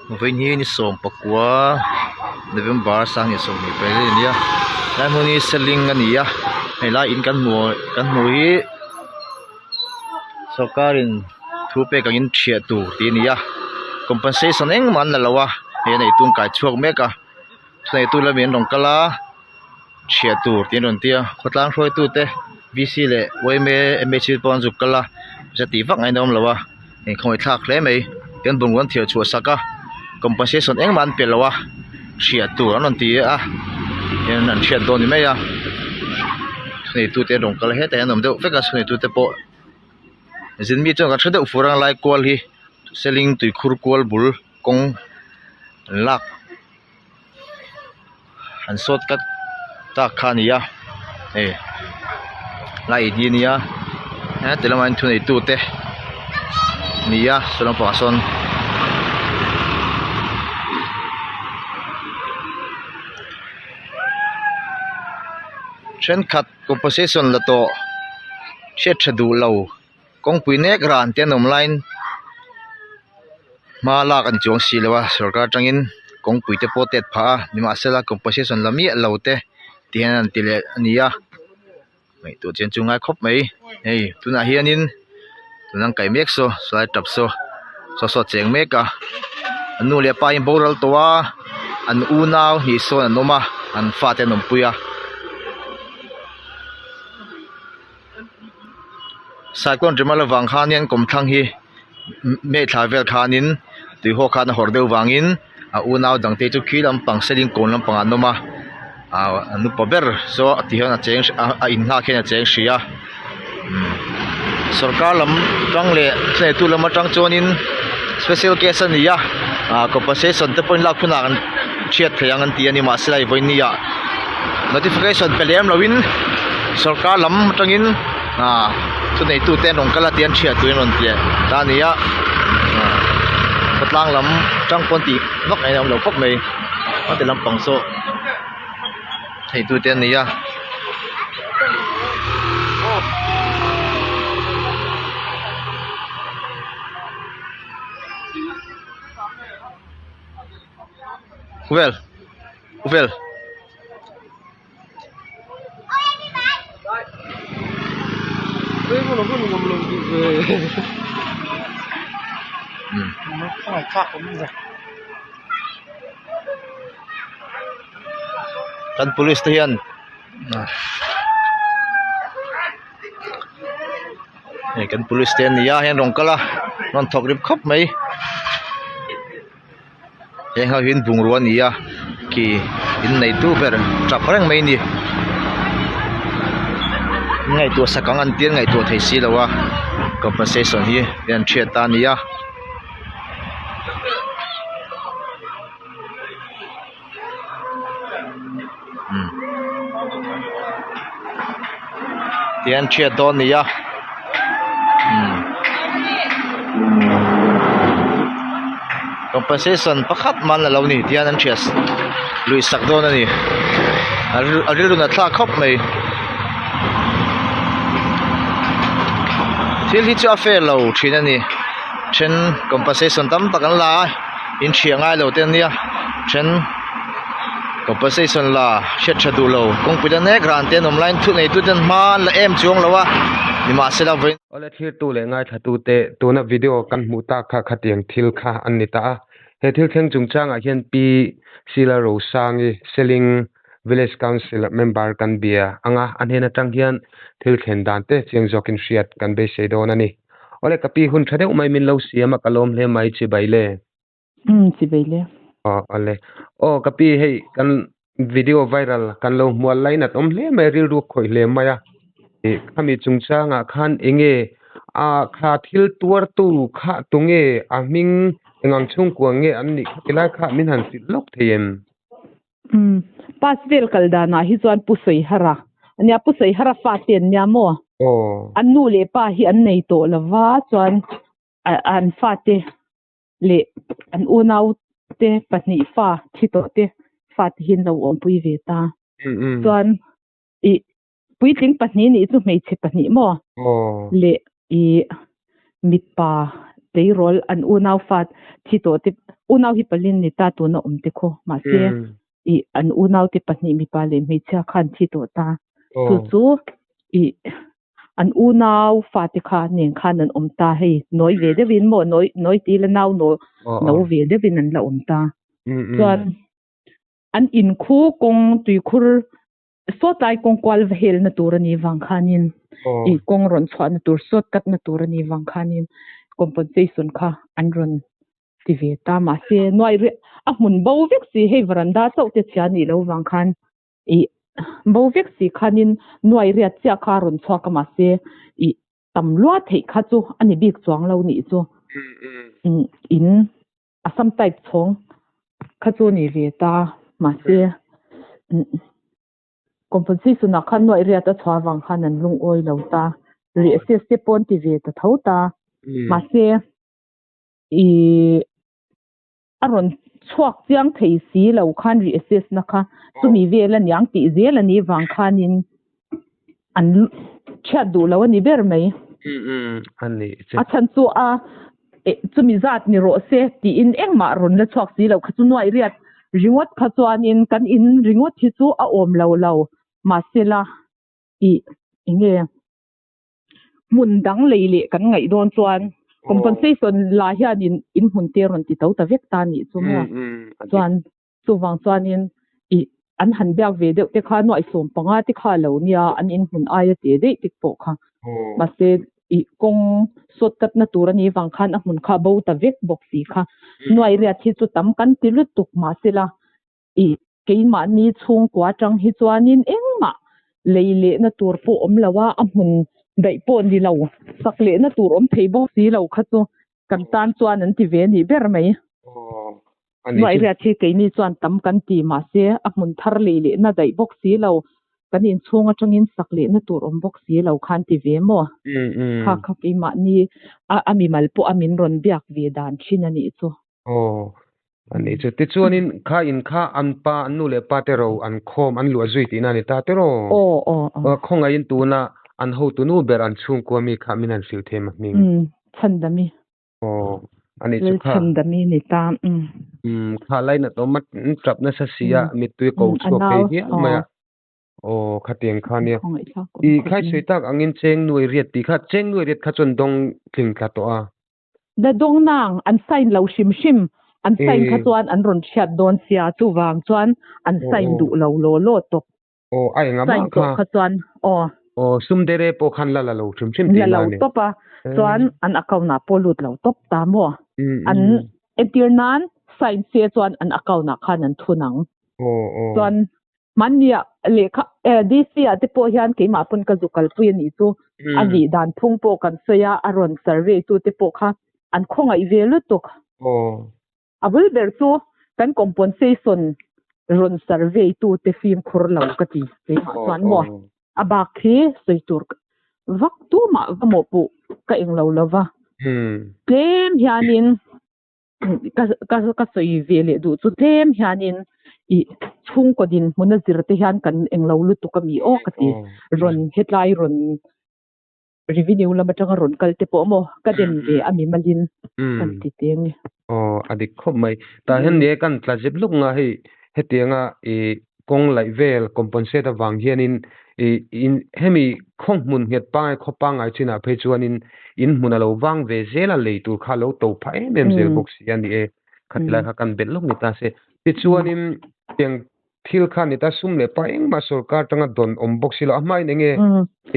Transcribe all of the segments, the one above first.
Vawiin hi ni 19 November 2024 a ni a helai hmun hi seling a ni a helai in kan hmuh kan hmuh hi sawrkar in thu pek angin thiah tur tih a ni a compensation engmah an la lo a hei a neitu an kai chhuak mek a thuneitu lamin an rawn kal a thiah tur tih an rawn ti a khawtlang hruaitu te v c leh yma m h u te pawh an zuk kal a pawisa tih vak ngaihna a awm lo a inkhawih thlak hle mai tin bungrua an thiar chhuah sak a compensation engmah an pe lo a hriat tur an rawn ti a tin an hriat dawn ni mai a thuneitu te an rawn kal a hetah hian an awm deuh vek a thuneitu te pawh zin mi chuan kan hre deuh fur ang lai kual hi seling tuikhur kual bul kawng an lak. An sawt kat tak kha a ni a hei lai in hi a nia heti lamah hian thuneitu te a ni a saw lampangah sawn thenkhat composition la tawh hriat tha duh lo. Kawngpui nek ran te an awm laiin hma lak an chuang si lo a sorkar atangin kawngpui te pawh tet phah a nimahsela composition la miah lo te ti hian an ti leh a ni a ngaihtuah chian chu ngai khawp mai hei tunah hianin tuna an kaih mek saw sawlai tap saw saw saw a cheng mek a an nu leh pa hi an boral tawh a an unau hnih sawn an awm a an fate an awmpui a. Cyclone Remal avang khanin kawmthlang hi May thla vel khanin tuihawk khan a hawrh deuh vangin a unau dangte chu khi lampang Selingkawn lampangah an awm a ah an upa ber saw ti hian a cheng a in nghak hian a cheng hrih a sawrkar lam tang leh thuneitu lam atang chuanin special case a ni a ah compensation te pawhin lak hunah an hriat theih ang an ti a ni mahse hei vawiin ah notification pe lem loin sawrkar lam atangin ah thuneitu te an rawn kal a tih an hriat turin an rawn ti ta a ni a ah khawtlang lam atang pawn tih vak ngaihna a awm lo khawp mai a ti lampang saw theitu te an ni a. Vel vel. Kan police te hian hei kan police te an ni a hei an rawn kal a rawn thawk rip khawp mai. Heng ho hi bungrua a ni a khi in neitu ber tap reng mai a ni ngaihtuah sak ang an tia ngaihtuah thei si lo a compensation hi an thiat ta a ni a. Tih an thiat dawn a ni a compensation pakhat man alo ni tihian an thiat lui sak dawn a ni a rilru nat thlak khawp mai thil hi chu a fair lo thin a ni then compensation tam tak an la a in thiah ngai lo te an nia then compensation la hriat tha duh lo kawngpui la nek ran te an awm laiin thu nei tu ten hma an la em chuang lo a nimahsela vawiin Awle thirtu leh ngaithlatute tuna video kan hmuh tak kha khatiang thil kha an ni ta a. He thil thleng chungchangah hian Pi Sheila Rosangi Seling Village Council member kan bia anga a hnen atang hian thil thlen dan te chiang zawkin hriat kan beisei dawn a ni. Awle ka pi hun tha deuh mai min lo siam a ka lawm hle mai chibai le. Umm chibai le. Aw awle. Aw ka pi hei kan video viral kan lo hmual lainat awm hle mai rilru khawih hle mai a. Ih khami chungchangah khan enge a kha thil tuartu kha tunge a hming engang chhungkua nge an nih kha tilai kha min han hrilh lawk thei em? Umm pass vel kal danah hi chuan Pu Sawihara ania Pu Sawihara fate an nia maw? Aw. An nu leh pa hi an nei tawh lova chuan an fate leh an unau te pahnih fa thi tawh te fate hi an lo awmpui ve ta. Chuan ih puitling pahnih nih chu hmeichhe pahnih maw? Aw. Leh ih mipa tleirawl an unau fa thi tawh te unau hi palin ni ta tuna awm te khaw mahse i an unau te pahnih mipa leh hmeichhia khan thi tawh ta chu chu i an unau fate kha nen khan an awm ta hei nawi ve deuhin maw nawi nawi ti ila nau no no ve deuhin an la awm ta chuan an in khu kawng tuikhur sawtlai kawng kual va helna tur a nih vang khanin i kawng rawn chhuahna tur sawt katna tur a nih vang khanin compensation kha an rawn ti ve ta mahse nuai rih a hmun bo vek si hei varanda chauh te chhia nih loh vang khan i bo vek si khanin nuai riat chiah kha a rawn chhuak a mahse i tam lua theih kha chu a ni bik chuang lo nih chu in Assam type chhawng kha chu a ni ve ta mahse compensation ah khan nuaih riat a chhuah avang khan an lungawi lo ta reassess te pawh an ti ve ta tho ta mahse ih a rawn chhuak chiang thei si lo khan reassess na kha chumi vel a niang tih zel a nih vang khanin an chhiat duh lo a ni ber mai. A chhan chu a chumi zat ni rawh se tiin engmah rawn la chhuak si lo kha chu nuaih riat ringawt kha chuanin kan in ringawt hi chu a awm lo lo mahsela ih enge hmun dang lei leh kan ngaih dawn chuan compensation la hianin in hmun te rawn ti to ta vek ta nih chu maw chuan Chuvang chuanin ih an han biak ve deuh te kha nuaih 15 te kha a lo nia, an inhmun aia te daih tik pawh kha. Mahse ih kawng sawt katna tur a nih vang khan a hmun kha a bo ta vek bawk si kha. Nuaih riat hi chu tam kan ti lutuk mahsela ih keimahni chhungkua atang hi chuanin engmah lei lehna tur pawh awm lo a, a hmun daih pawh ni lo, sak lehna tur awm thei bawk si lo kha chu kan tan chuan an ti ve a nih ber mai. Nuaih riat hi keini chuan tam kan ti mahse a hmun thar lei lehna daih bawk si lo, kan inchhung atangin sak lehna tur awm bawk si lo khan ti ve maw? Kha kha keimahni a mimal pawh a min rawn biak ve dan thin a nih chu. Aw, a nih chu. Tichuanin kha in kha an pa, an nu leh pa te ro an khawm an luah zui tihna a ni ta tiraw? Aw, aw, aw. Khawngaihin tuna an hotu nu ber an chhungkua mi kha min han hrilh thei mahming. Umm, chhandami. Aw, a nih chu kha. Lalchhandami ni ta, umm. Umm, kha lainat awm a tap nasa si a, mittui ko chhuak thei hial mai a. Aw, khatiang kha nia. I khai sawi tak angin cheng nuai riat tih kha, cheng nuai riat kha chuan dawng tling tla tawh a. La dawng nang, an sign lo hrim hrim. An sign kha chuan an rawn hriat dawn sia, chuvang chuan an sign duh lo law law tawp. Aw, a enga mah kha. Sign tawh kha chuan, aw. Aw, sum dere pawh khan la la lo hrim hrim tih La lo tawp a, chuan an account ah pawh lut lo tawp ta maw? An entir nan sign se chuan an account ah khan an thun ang. Aw, aw. Chuan mahni ah lehkha DC ah te pawh hian keimah pawn ka zu kalpui a nih chu. A nih dan phung pawh kan sawi a, a rawn survey tu te pawh kha an khawngaih ve lutuk. Aw. A bul ber chu kan compensation rawn survey tute fimkhur lo ka ti keimah chuan maw a bak khi sawi tur vak tumah va mawhpuh ka englo lova tlem hianin ka ka ka sawi ve leh duh chu tlem hianin ih chhungkaw dinhmun a zir te hian kan englo lutuk ami aw ka ti rawn hetlai rawn revenue lam atanga rawn kal te pawh maw ka den ve a mi malin kan ti te nge. Aw a dik khawp mai. Tah hian ni e kan tla zep luk nga hei hetianga i kawng laih vel compensate avang hianin i in hemi khaw hmun nghet pangai khaw pangai chinah phei chuanin in hmun a lo vang ve zel a lei tur kha a lo to phah em em zel bawk si a ni e. Khatilai kha kan belh luk ni ta se. Tichuanin tiang Thil kha ni ta sum leh pa engmah sorkar tanga dawn awm bawk si lo a hmain enge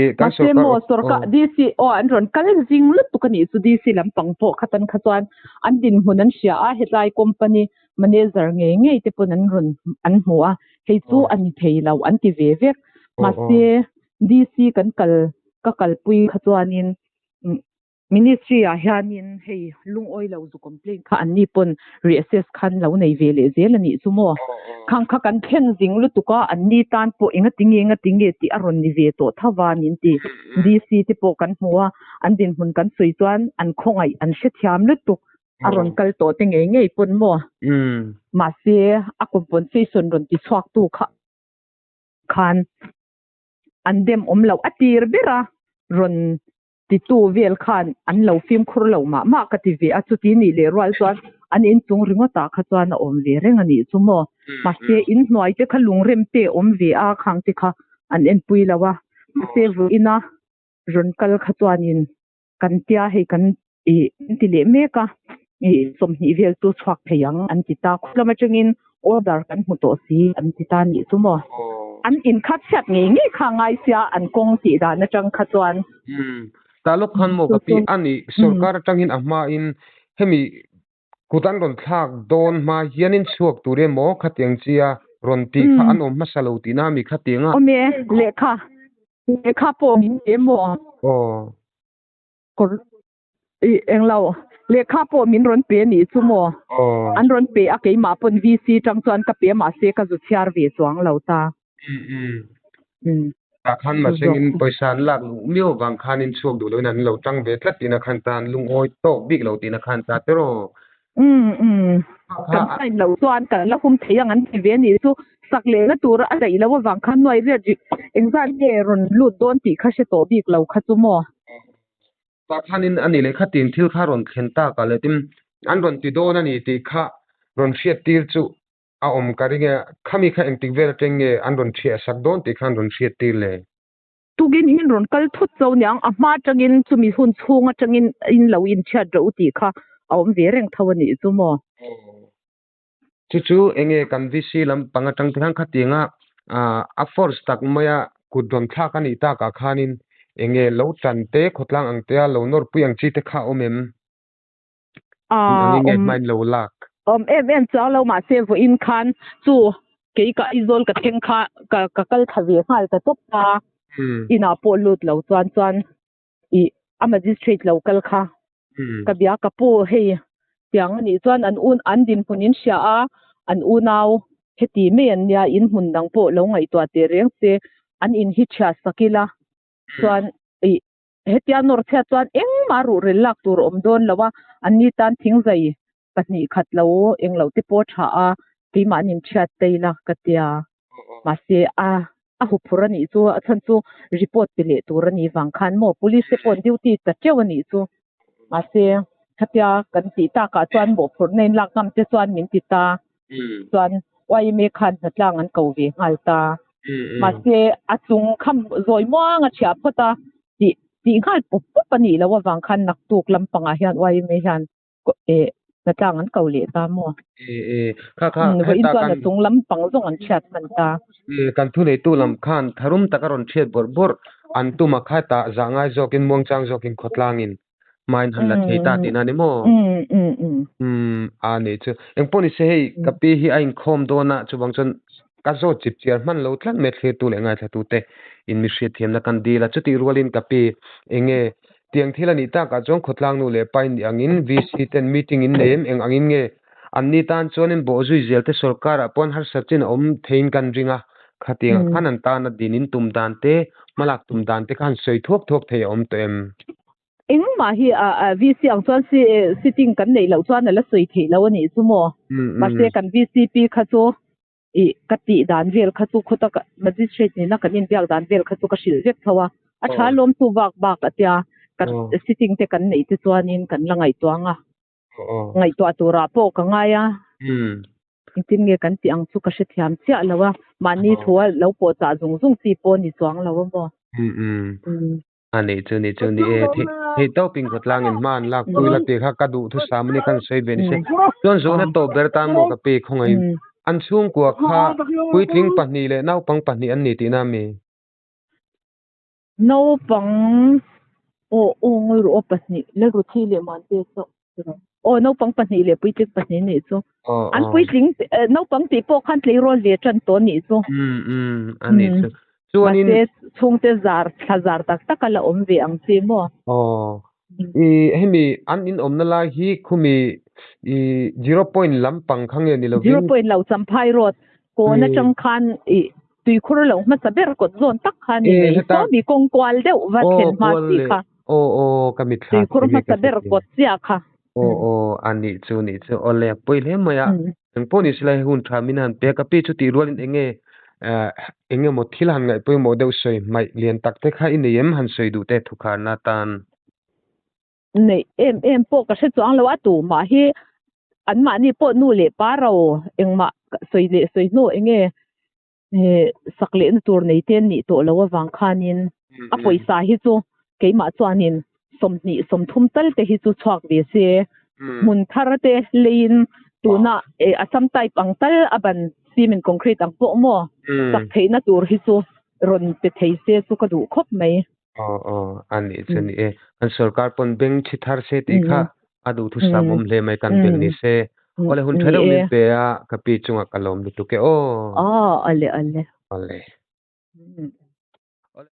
i kan Mahse sorkar maw sorkar DC aw an rawn kal zing lutuk a nih chu DC lampang pawh khatan kha chuan an dinhmun an hria a hetlai company manager ngei ngei te pawn an rawn an hmu a hei chu a ni thei lo an ti ve vek mahse DC kan kal ka kalpui kha chuanin Ministry ah hianin hei lungawi lo zu complaint kha anni pawn reassess khan lo nei ve leh zel a nih chu maw? Khang kha kan thlen zing lutuk a, anni tan pawh enga tinge enga tinge tih a rawn ni ve tawh tho va min ti. DC te pawh kan hmu a, an dinhmun kan sawi chuan an khawngaih an hrethiam lutuk a rawn kal tawh te ngei ngei pawn maw? Mahse a compensation rawn ti chhuak tu kha khan an dem awm loh a tir ber a rawn. titu vel khan an lo fimkhur lo mah mah ka ti ve a, chuti nih leh rual chuan an inchung ringawtah kha chuan a awm ve reng a nih chu maw. Mahse inhnuai te kha lungrem te awm ve a khang te kha an enpui lo a, mahse vawiina rawn kal kha chuanin kan tia hei kan ih an ti leh mek a, ih 20 vel chu chhuak thei ang an ti ta. Khulam atangin order kan hmu tawh si an ti ta nih chu maw. An inkhat chhiat ngei ngei kha ngai sia an kawng tih dan atang kha chuan. Umm taluk khan maw ka pi a ni sorkar atangin a hmain hemi kut an rawn thlak dawn hma hianin chhuak tur emaw khatiang chia rawn tih kha an awm hmasa lo tihna a mi khatiang a. Awm e, lehkha lehkha pawh min pe maw? Aw. Kawr ih englo lehkha pawh min rawn pe nih chu maw? Aw. An rawn pe a keimah pawn VC tang chuan ka pe mahse ka zu chhiar ve chuang lo ta. Umm umm. Umm. Tah khan mahsengin pawisa an lak luh miau avang khanin chhuak duh loin an lo tang ve tlat tihna khan ta an lungawi tawk bik lo tihna khan ta tiraw. Umm umm. Kan sign loh chuan kan la hum thei ang an ti ve a nih chu. Sak lehna tura a daih loh avang khan nuai riat rih engzat nge rawn lut dawn tih kha hre tawh bik lo kha chu maw. Tah khanin a ni leh khatin thil kha rawn thlen tak ah leh tin an rawn ti dawn a ni tih kha rawn hriat tir chu a awm ka ring e. Khami kha engtik vel atang nge an rawn hriah sak dawn tih kha an rawn hriat tir le. Tukin in rawn kal thut cho niang, a hma atangin chumi hun chhung atangin in lo inchhiat rawh u tih kha a awm ve reng tho a nih chu maw? Chu chu enge kan VC lampang atang te khan khatianga a force tak maia kut rawn thlak a nih takah khanin enge lo tan te khawtlang ang tea lo nawrpui ang chi te kha a awm em? Eng angin nge hmain lo lak? Awm em em chuang lo mahse vawiin khan chu kei ka Aizawl ka thleng kha ka ka kal thla ve nghal ta tawp a, inah pawh lut lo chuan chuan ih a magistrate lo kal kha ka bia ka pu hei tiang a nih chuan an un an dinhmun in hria a an unau heti mai an nia in hmun dang pawh lo ngaihtuah teh reng se an in hi thiah sak ila chuan ih Hetia nawr chhiat chuan engmah ruhrel lak tur a awm dawn lo a, anni tan thingzai 2 khat lo englo te pawh a tha a, keimah an inchhiat tei la ka tia. Mahse a a huphur a nih chu, a chhan chu report pe leh tur a nih vang khan maw police te pawh an duty ta teuh a nih chu. Mahse khatia kan tih takah chuan mawhphurhna in lak ngam te chuan min ti ta. Chuan YMA khan hnatlang an ko ve nghal ta. Mahse a chung kham zawi muang a thiah phawt a, tih tih nghal pawp pawp a nih loh avang khan naktuk lampangah hian YMA hian eh hnatlang an ko leh ta maw? Vawiin chuan a chung lampang zawng an thiat hman ta. Kan thuneitu lam khan tharum taka rawn thiat bawrh bawrh an tum a kha tah zah ngai zawkin muangchang zawkin khawtlangin hmain han la thei ta tihna a ni maw? Umm a nih chu. Engpawh ni se hei ka pi hi a inkhawm dawn a, chuvang chuan ka zawt chip chiar hman lo tlat mai thlirtu leh ngaithlatute in mi hriatthiamna kan dil a. Chutih rualin ka pi eng nge tiang thil a nih takah chuan khawtlang nu leh pa in nih angin VC ten meeting in nei em eng angin nge anni tan chuanin bawhzui zel te sorkarah paw'n harsat chin a awm theiin kan ring a, khatiangah khan an tana din in tum dan te hmalak tum dan te kha han sawi thuak thuak thei a awm tawh em? Engmah hi a VC ang chuan sitting kan neih loh chuan a la sawi theih loh a nih chu maw? Mahse kan VCP kha chu ih ka tih dan vel kha chu khuta magistrate nena kan inbiak dan vel kha chu ka hrilh vek tho a, a tha lawm chu vak bak a tia kan sitting te kan neih te chuanin kan la ngaihtuah ang a. Ngaihtuah turah pawh ka ngai a, engtin nge kan tih ang chu ka hrethiam chiah lo a, mahni thua lo pawh chah zung zung chi pawh ni chuang lo a maw? A nih chu nih chu ni e, thei tawpin khawtlangin hma an lak pui la tih kha ka duh thusam a ni khan sawi ve ni se. Chuan zawhna tawp ber tan maw ka pi khawngaih an chhungkua kha puitling pahnih leh naupang pahnih an ni tihna a mi? Naupang aw aw ngawi rawh aw pahnih Lalruthi leh Muante chauh aw naupang pahnih leh puitling pahnih nih chu an puitling naupang tih pawh khan tleirawl ve tan tawh nih chu a nih chu chuanin mahse chhungte zar thla zar tak tak a la awm ve ang chi maw aw i hemi an in awmna lai hi khumi i zero point lampang kha nge ni lovin zero point lo Champhai road kawn atang khan i Tuikhur lo hmasa ber kawt zawn tak kha ni mai. Saw mi kawng kual deuh va thlen hma chi kha. Aw aw ka mitthla Tuikhur hmasa ber kawt chiah kha. Aw aw a nih chu nih chu awle a pawi hle mai a. Engpawh ni sela hei hun tha min han pek a pi chu tih rualin enge eng emaw thil han ngaih pawimawh deuh sawi hmaih lian tak te kha i nei em han sawi duh te thukharna atan. Neih em em pawh ka hre chuang lo a, tumah hi anmahni pawh nu leh pa ro engmah sawi leh sawi hnu enge sak lehna tur nei te an nih tawh loh avang khanin a pawisa hi chu keimah chuanin 20 30 tal te hi chu chhuak ve se hmun thar te leiin tuna Assam type ang tal a ban cement concrete ang pawh maw sak theihna tur hi chu rawn pe thei se chu ka duh khawp mai. Aw aw a nih chu ni e. Kan sorkar pawn beng thi thar se tih kha a duhthusam awm hle mai kan belh ni se. Awle hun tha deuh min pe a ka pi chungah ka lawm lutuk e aw. Aw ale ale. Awle.